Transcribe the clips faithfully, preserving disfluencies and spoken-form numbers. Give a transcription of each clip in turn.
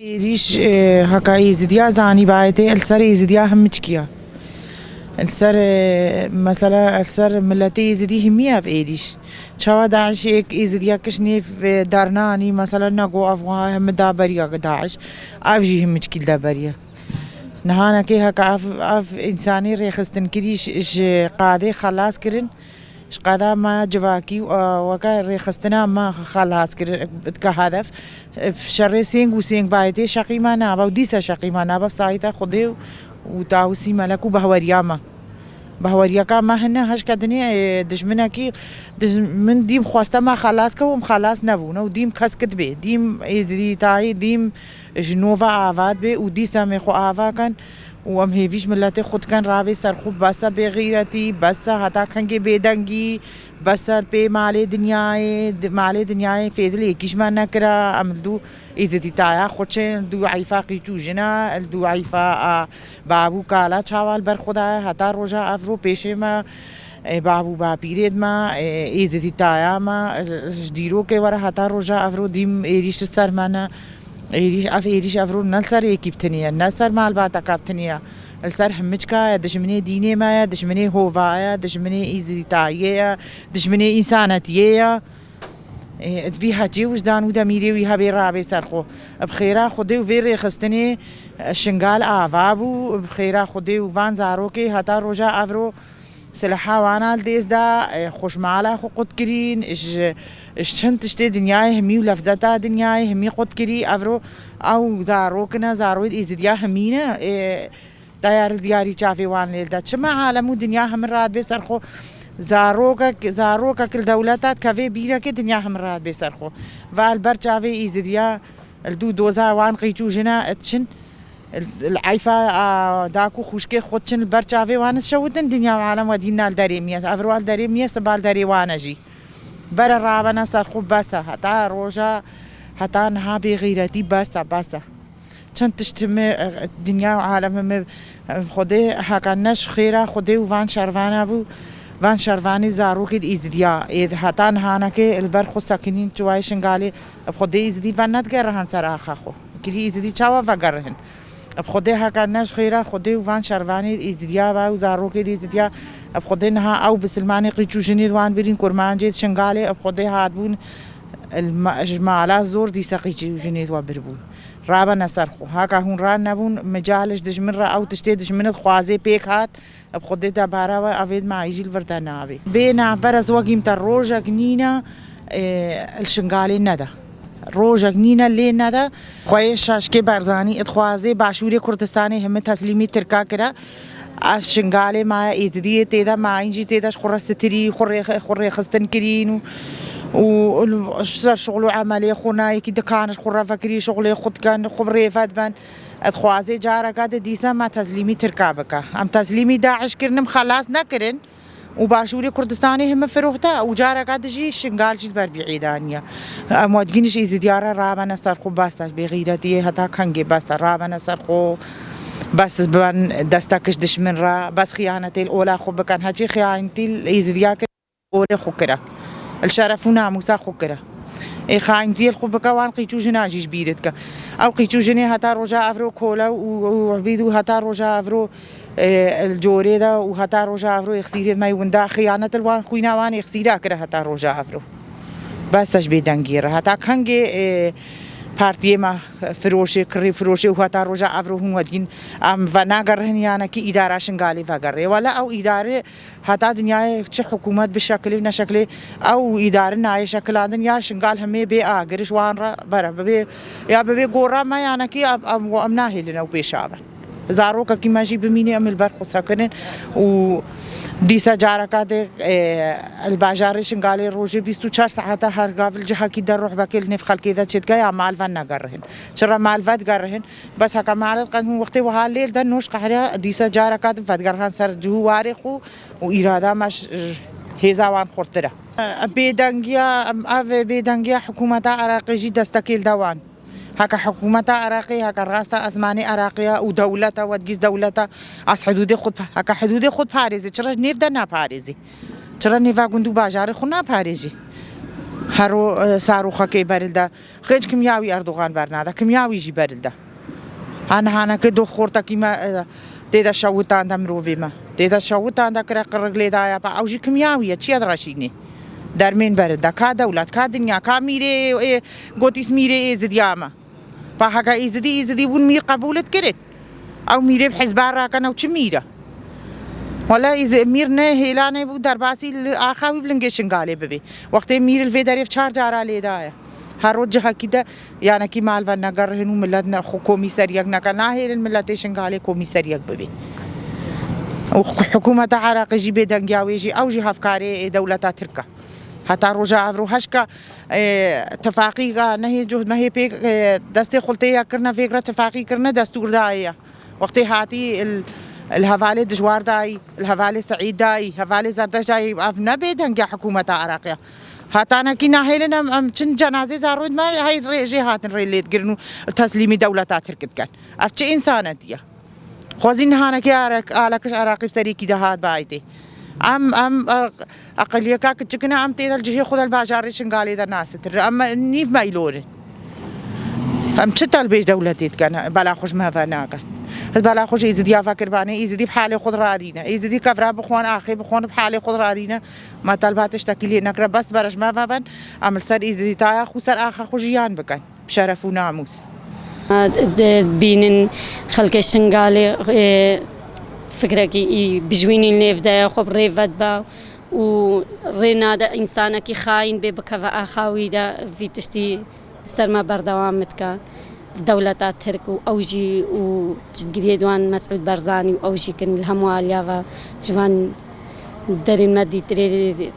Êrîş, e, heka Êzidiya zanî bayetê, li ser Êzidiya himiçkiya. Li ser, e, mesela, li ser miletê Êzidî himiye ev êrîş. Çawa DAIŞ êk Êzidiya kiş nêv, e, darnanî, mesela, nego ev wiha hemi da beriya DAIŞ. Ev jî himiçkî li de beriye. Nihanekê heka ev, ev însanî rêxistinkirî ji, ji qadê xelas kirin. Ji qada me civakî û, e, weke rêxistina me xelas kir, dike hedef. E, şerê sêng û sêng bayê tê şeqî me nabe û dîsa şeqî me nabe sayîta Xwedê û, û tawusî melek û behweriya me. Behweriyeka me hine heşke dinê, e, dijminekî, dij-, min dîm xweste me xelas ke û em xelas nebûne û dîm kesk dibê. Dîm êzidî tayî, dîm ji nova ava dibê û dîsa em ê xwe ava ken. Û em hêvî ji miletê xwe dikin, rabê ser xwe, bes e bêxîretî, bes e heta kengê bêdengî, bes e pê malê dinyayê, di-, malê dinyayê fêdilê yekî ji me nekira, em li dû êzidîtaya xwe çin, li dû eyfa qîç û jina, li dû eyfa, a, bab û kala çawa li ber xwe daye, heta roja evro pêşê me, e, bab û bapîrê me, e, êzidîtaya me, e, ji dîrokê were heta roja evro dîm êrîş li ser me ne. Êrîş, ev êrîş evro ne li ser êkî bi tinî ye, ne li ser malbateka bi tinî ye. Li ser himiçka ye, dijminê dînê me ye, dijminê hova ye, dijminê îzîtayiyê ye, dijminê însanetiyê ye. Ê, di vî hecê wijdan û demîrê wî hebê rabê ser xwe. Bi xêra Xwedê û vê rêxistinê, e, Şingal ava bû, bi xêra Xwedê û van zarokê heta roja evro Silaha wana li dêz da, e, xwe ji mala xwe qut kirîn, ji, ji çend tiştê dinyayê himî û lefzeta dinyayê himî qut kirî, evro ew zarokine, zarokê Êzidiya himî ne, e, dayar diyarî çavê wan lê de. Çima alem û dinya hemir radibê ser xwe, zarokek, zarokek li dewleta dikeve bîrekê dinya hemir radibê ser xwe. Va li ber çavê Êzidiya, li dû doza wan qîç û jina diçin, Li eyfa, a, dak û xwişkê xwe diçin li ber çavê wan dişewitin, dinya û alem we dîna li derê miye. Evro li derê miye, siba li derê wan e jî. Bere rabene ser xwe bes e. Heta roja, heta niha bêxîretî bes e, bes e. Çend tişt himi, e, dinya û alem himi, e, Xwedê heka ne ji xêra Xwedê û van şervana bû, van şervanê zarokê di Êzidiya. Ê heta nihanekê li ber xwe sekinîn çiwayê Şingalê, bi Xwedê Êzidî ve nedigerihand ser axa xwe. Kirî Êzidî çawa vegerihin? Bi Xwedê heke ne ji xêra Xwedê û van şervanê Êzidiya ve û zarokê dê Êzidiya, bi Xwedê niha ew bisilmanê qîç û jinê wan birîn kurmancê Şingalê, bi Xwedê hatbûn, il ma-, ji mala zor dîsa qîç û jinê we birbûn. Rabene ser xwe. Haka hûn ranebûn, mical ji dijmin re ew tiştê dijmin dixwazê pêk hat, bi Xwedê debara we evê me jî li vir de nabê. Bê navber ez wekîm te rojek nîne, e, li Şingalê nede. Rojek nîne lê nede. Xweyê Şaşkê Barzanî dixwazê Başûrê Kurdistanê himi teslîmî Tirka kire. Ev Şingalê maye Êzidiyê tê de, mayîn jî tê de ji xwe re sitirî, xwe rê-, xwe rêxistin kirîn û, û, û ser şixul û emelê xwe nayekî dikan ji xwe re vekirî, şixulê xwe dikin, xwe bi rêve diben. Dixwazê careke di dîsa me teslîmî Tirka bike. Em teslîmî DAIŞ kirin, em xelas nekirin. û Başûrê Kurdistanê himi firoh te û careka dijî Şingal jî li ber bî êdaniye. Em we digîn ji Êzidiya re rabene ser xwe bes e, bêxîretiyê heta kengê bes e, rabene ser xwe bes ben destek ji dişmin re, bes xiyanetê li ola xwe bikin. Heçî xiyanetî li Êzidiya kir, olê xwe kire. Li şeref û namûsa xwe kire. Ê xayintiyê li xwe bike wan qîç û jinan jî ji bîr dike. Ew qîç û jinê heta roja evro kole û, û, û hebîd û heta roja evro Ê, li corê de û heta roja evro êxsîrê me winda xiyanet li wan xwîna wan êxsîra kire heta roja evro. Bes te ji bêdengiyê re. Heta kengê, ê, partiyê me firoşê, kirî firoşê û heta roja evro hûn wedgîn em venagerihin yanekî îdara Şingalê vegerê. Wele ew îdare heta dinyayê çi hikûmet bi şekilê û neşekilê ew îdare nayê şekilandin ya Şingal hemê bê agir ji wan re bere bibê ya bibê gora me yanekî em, em, em nahêlin ew pêşa bin. Zarokekî me jî bimîne, em li ber xwe sekirin û dîsa careka dê, e, li bajarê Şingalê rojê bîst û çar saeta her gav li cihekî de ruh bekê li nêv xelkê de çêdike ya mal venegerihin. Çira mal vedigerhin, bes heke mal diqen hûn wextê wiha lêl de noş qehriya dîsa careka din vedigerhan ser cihû warê xwe û îrada me ji, ji hêza wan xurtir e. Bêdengiya, ev bêdengiya hikûmeta Iraqê jî destekê li de wan. Heke hikûmeta Iraqê, heke rasta esmanê Iraqê ya û dewleta, wedgîz dewleta, ez hidûdê xwe, heke hidûdê xwe parêzê, çira ji nêv de naparêzê? Çira nêva gund û bajarê xwe naparêzê? Hero, e, saroxekê beril de. Xêc kimyawî Erdogan bernade, kimyawî jî beril de. Ha nihaneke dox xortekî me, e, tê de şewitande mirovê me. Tê de şewitande kire qirrik lê daye, pa ew jî kimyawî ye, çi ye direşînê? Dermên beril de, ka dewlet, ka dinya, ka mîrê, e, gotîs mîrê êzidiya me. Pa heke êzidî, êzidî bûn mîr qebûl dikirin. Ew mîrê bi hizba rakin, ew çi mîr e? Wele êzi-, mîr ne hêlanê bû, derbasî li axa wî bi lingê Şingalê bibê. Wextê mîr li vê derê çar cara lê daye. Her roj cihekî de yanekî mal ve negerihin û millet ne, xwe komî ser yek neke. Nahêlin milletê Şingalê komî ser yek bibê. Û xu-, hikûmeta Iraqê jî bêdengiya wê jî, ew jî hevkarê dewleta Tirk e. Heta roja evro heşka, e, tifaqî ga nehê cuh, nehê pêk, e, destê xultê ya kirine vêgre tifaqî kirine destûr dayê ya. Wextê hatî il, il hevalê dijwar dayî, il hevalê Seîd dayî, hevalê Zerdeş dayî, ev ne bêdengiya hikûmeta Iraqê ya. Hetanekî nahêlin em, em çin cenazê zarûn me hey rêjê hatin rê lê digirin û teslîmî dewleta Tirk dikin. Ev çi însanetî ye? Xwezî nihanekê arek-, alekij Iraqî bi serîkî de hat baytê. Em, em, e, eqiliyeka kiçikine em tê de li cihê xwe de li bajarê Şingalê de nasitir. Em nîv meylorin. Em çi telbêj dewletê dikin, bela xwe ji me ve nakin. Ez bela xwe ji Êzidiya vekirbanê, Êzidî bi halê xwe radîne. Êzidî kevra bixwan, axê bixwan bi halê xwe radîne. Me telba tiştekî lê nekire, bes bere ji me ve ben. Em li ser Êzidî taya xwe ser axa xwe jiyan bikin. Bi şeref û namûs. Dibînin xelkê Şingalê, e, fikrekî î bijwînî nêv de ye, xwe bi rê vediba û rê nade însanekî xayîn bê bikeve axa wî de vî tiştî ser me berdewam dike. Dewleta Tirk û ew jî û piştgiriyê di wan Mesûd Barzanî û ew jî kin li hemû aliya ve ji van derên me dîtirê,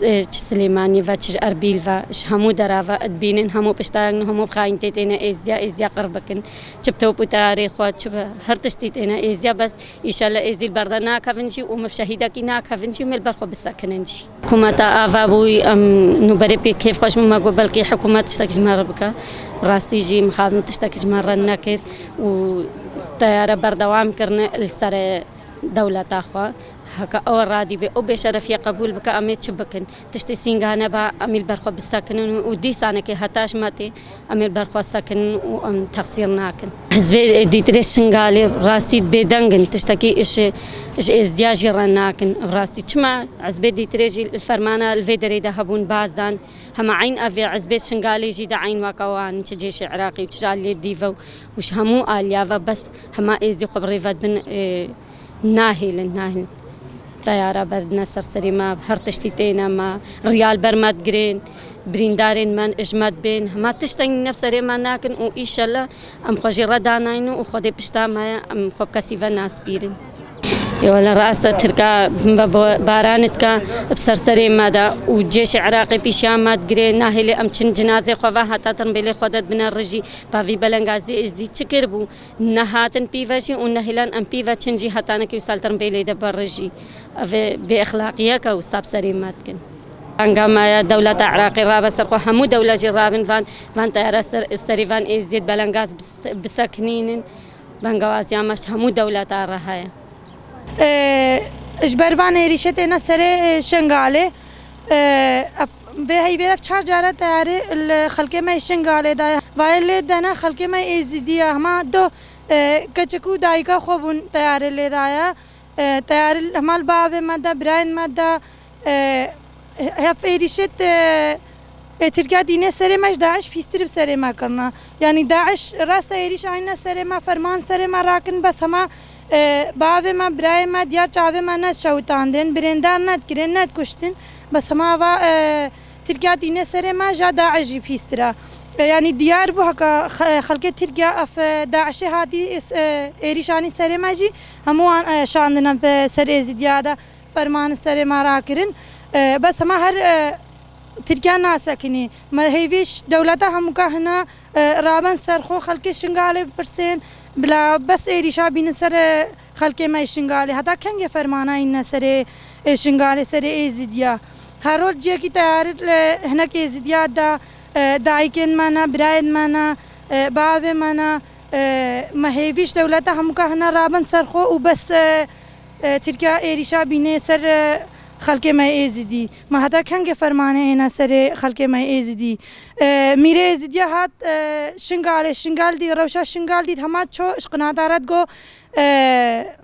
e, çi Silêmaniyê ve, çi ji Erbîl ve, ji hemû dera ve dibînin, hemû piştayek ne, hemû bi xayîntê têne êzdiya, êzdiya qir bikin. Çi bi top û teyarê xwe, çi bi her tiştî têne êzdiya, bes îşellah êzdî li ber de nakevin jî û me bi şehîdekî nakevin jî û me li ber xwe bisekinin jî. Hikûmeta ava bûyî, em nûberê pê kêfxweş bû, me got belkî hikûmet tiştek ji me re bike. Rastî jî mixabin tiştek ji me re nekir û teyare berdewam kirine li serê dewleta xwe. Heke ew radî bê, ew bêşerefiyê qebûl bike, em ê çi bikin? Tiştê sînga neba, em ê li ber xwe bisekinin û dîsanekê heta ji me tê, em ê li ber xwe sekinin û em texsîr nakin. Hizbê dîtirê Şingalê rastî bêdeng in, tiştekî ji, ji êzdiya jî re nakin. Rastî çima hizbê dîtirê jî li fermana li vê derê de hebûn baz dan, hema eyn ev ê hizbê Şingalê jî de eyn weke wan, çi cêşê Iraqî û çi ji aliyê dîve û, û ji hemû aliya ve bes hema êzdî xwe bi rê ve dibin, e, Nahêlin, nahêlin. Teyara berdine ser serê me, her tiştî têne me, riyal ber me digirin, birîndarên me ji me dibên, hema tiştek nîne bi serê me nakin û îşellah em xwe jê re danaynin û Xwedê pişta me ye, em xwe bi kesî ve naspîrin. Ê wele rast e, Tirka bi baran dike bi ser serê me de û cêşê Iraqê pîşiya me digire, nahêlê em çin cinazê xwe ve heta tirmbêlê xwe de dibine rijî, pa vî belengazî êzdî çi kiribû? Nehatin pîve jî û nehêlan em pîve çin jî hetanekî wisa li tirmbêlê de berrijî. Ev ê bêexlaqiyeke wisa bi serê me dikin. Banga me ya dewleta Iraqê rabe ser xwe, hemû dewlet jî rabin van, van teyara ser, serî van êzdiyê belengaz bis-, bisekinînin. Bangewaziya me ji hemû dewleta re heye. E, ji ber van êrîşê têne serê, e, Şingalê. E, ev, vê heyvê ev çar cara teyarê li xelkê me yê Şingalê daye. Vayê lê dene xelkê me yê Êzidî ye. Hema do, e, keçik û dayika xwe bûn teyarê lê daye. E, teyarê hema li bavê me de, birayên me de, e, he-, hev êrîşê te, e, Tirkiya dîne serê me ji DAIŞ pîstir bi serê me kirine. Yanî DAIŞ rasta êrîş anîne serê me, ferman serê me rakin, bes hema, e, bavê me, birayê me, diyar çavê me ne şewitandin, birêndar ne dikirin, ne dikuştin. Bes hema va, e, Tirkiya dîne serê me ja DAIŞ jî pîstir e. E, yanî diyar bû heka xe-, xelkê Tirkiya ev, e, DAIŞê hatî, e, êrîş anî serê me jî hemû wan, e, şandine bi ser Êzidiya de ferman serê me rakirin. E, bes hema her, e, Tirkiya nasekinî. Me hêvî ji dewleta hemûka hina, e, raben ser xwe, xelkê Şingalê bipirsên, bila bes êrîşa bînin ser, e, xelkê me yê Şingalê. Heta kengê fermana înne serê, e, Şingalê, serê Êzidiya? Her roj ciyekî teyarî, e, hinek Êzidiya da, e, dayikên me ne, birayên me ne, e, bavê me ne, e, me hêvî ji dewleta hemûka hina raben ser xwe û bes, e, e, Tirkiya êrîşa bînê ser, e, Xelkê me Êzidî. Me heta kengê fermanê êne serê xelkê me Êzidî? E, mîrê Êzidiya hat, e, Şingalê, Şingal dît, rewşa Şingal dît, hema ço ji qinata re digo, e,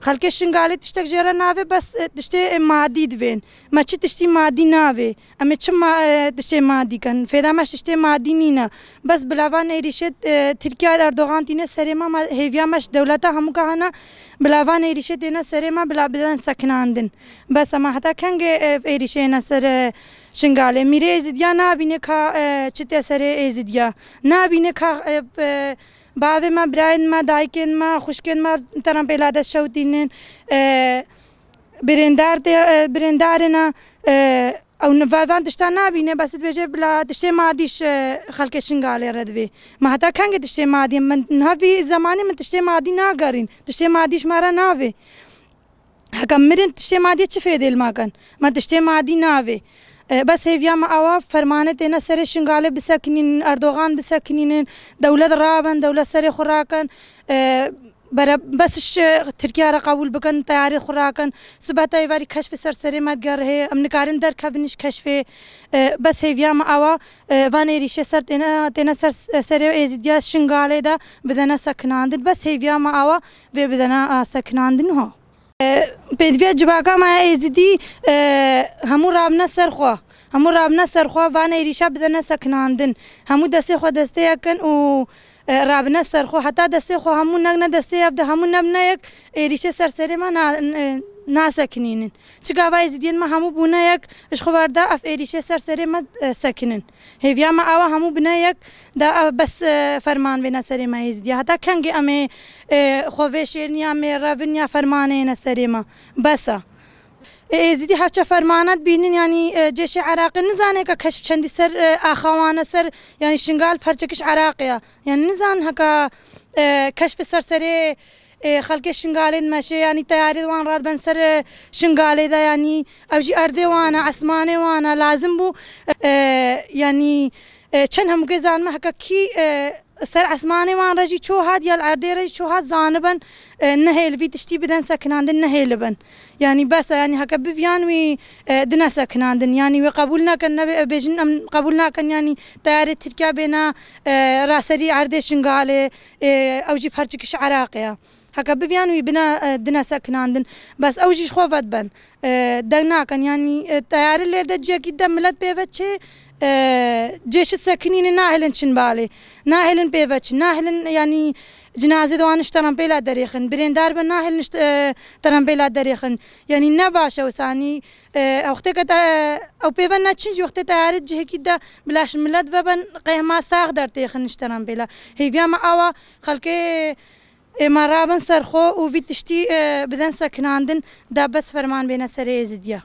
xelkê Şingalê tiştek jê re navê, bes, e, tiştê, e, madî divên. Me çi tiştî madî navê. Em ê çi ma-, e, tiştê madî kin? Fêda me ji tiştê madî nîne. Bes bila van êrîşê, e, Tirkiya Erdogan tîne serê me, me hêviya me ji dewleta hemû ka hene, bila van êrîşê têne serê me, bila bidin sekinandin. Bes ema heta kengê, e, êrîşê ne ser, e, Şingalê? Mîrê Êzidiya nabîne ka, e, çi tê serê Êzidiya? Nabîne ka, e, e, bavê me, birayên me, dayikên me, xwişkên me, terempêla dest şewtînin, e, birêndar tê, e, birêndarê ne, e, ew nive van tişta nabîne, bes dibêje bila tiştê madî ji, e, xelkê Şingalê re divê. Me heta kengê tiştê madî? Min niha vî zemanî min tiştê madî nagerîn. Tiştê madî ji me re navê. Heke mirin tiştê madî çi fêdê li me kin? Me tiştê madî navê. E, bes hêviya me awa fermane têne serê Şingalê bisekinînin, Erdogan bisekinînin, dewlet rabin, dewlet serê xwe rakin. E, bere-, bes ji Tirkiye re qebûl bikin, teyarê xwe rakin. Sibe teyvarî keşfê ser serê me digerihê, em nikarin derkevin ji keşfê. E, bes hêviya me awa, e, van êrîşê ser têne, têne ser, serê Êzidiya Şingalê de bidene sekinandin. Bes hêviya me awa vê bidene, a, sekinandin ho. E, pêdiviya civaka me Êzidî, e, hemû rabine ser xwe. Hemû rabine ser xwe, van êrîşa bidene sekinandin. Hemû destê xwe destê yek kin û, e, rabine ser xwe. Heta destê xwe hemû nekine destê yek de, hemû nebine yek, êrîşê ser serê me na-, n-, e, nasekinînin. Çi gava Êzidiyên me hemû bûne yek, ji xwe berda ev êrîşê ser serê me, e, sekinin. Hêviya me awa hemû bine yek da, e, bes, e, ferman vêne serê me Êzidiya. Heta kengê em ê, e, xwe vêşêrin ya em ê revin ya fermanê ne serê me? Bes e. E, Êzidî hevçe fermana dibînin, yanî, e, cêşê Iraqê nizane ka keşf çendî ser, e, axa wan e ser, yanî Şingal parçekiş Iraqê ye. Yanî nizan heka, e, keşfê ser serê, e, xelkê Şingalê dimeşe, yanî teyarê wan radiben ser, e, Şingalê de, yanî ew jî erdê wan e, esmanê wan e, lazim bû, e, yanî, e, çend hemûkê zanime heke kî, e, ser esmanê wan re jî ço hat ya li erdê re jî ço hat zanibin, e, nehêl vî tiştî bidin sekinandin, nehêlibin. Yanî bes e, yanî heke biviyan wî, e, dine sekinandin. Yanî wê qebûl nekin, nebe, e, bêjin em qebûl nakin, yanî teyarê Tirkiya bêne, e, raserî erdê Şingalê, e, ew jî parçekiş Iraqê ye. Heke biviyan wî bine, e, dine sekinandin. Bes ew jî ji xwe vedibin. E, deng nakin. Yanî, e, teyarî lê de cihekî de milet pê ve çê, e, cêşi sekinîne nahêlin çin balê. Nahêlin pê ve çin. Nahêlin, yanî, cinazê de wan ji terempêla derêxin. Birêndar bin nahêlin ji, e, terempêla derêxin. Yanî ne baş e wisa, yanî, e, wextê ke te, ew pê ve neçin jî wextê teyarî cihekî de bila ji milet vebin qehma sax dertêxin ji terempêla. Hêviya me awa xelkê Ê me rabin ser xwe û vî tiştî, e, bidin sekinandin, da bes ferman bêne serê Êzidiya.